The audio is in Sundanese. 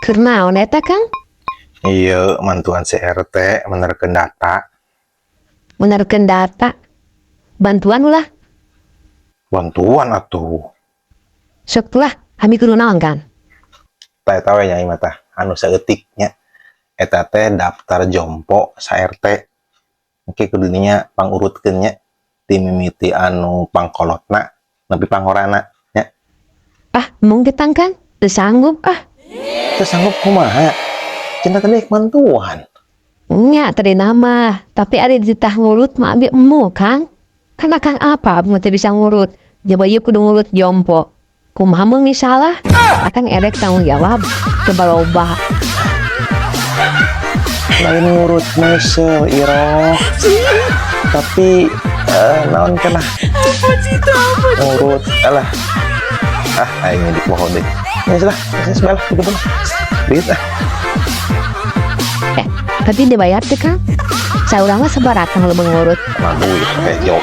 Keur naon eta, Kang? Iya, mantuan si RT menerkeun data. Menerkeun data. Bantuan ulah. Bantuan atuh. Sok lah, kami kudu naon kan? Tah, eta we nya mah tah anu saeutik nya. Eta teh daftar jompo sa RT. Engke kudu nya pangurutkeun nya, ti mimiti anu pangkolotna nepi pangorana nya. Ah, mungkin kan? Teu sanggup ah. Teu sanggup kumaha? Cenah tadi bantuan. Nya tadi nama, tapi ada dititah ngurut mah abi emu, Kang. Kan akang apa abi mah teu bisa ngurut. Coba ieu kudu ngurut jompo. Kumaha mun salah? Akang erek tanggung jawab. Coba loba. Lain ngurut meuseuh, Iroh. Tapi naon cenah? Ngurut alah. Ah, aing di poho deui. Geus lah, geus bae lah gitu lah. Duit ah. Eh, tapi dibayar teh, Kang? Saurang mah sabaraha Kang lebih ngurut? Sama duit hejo.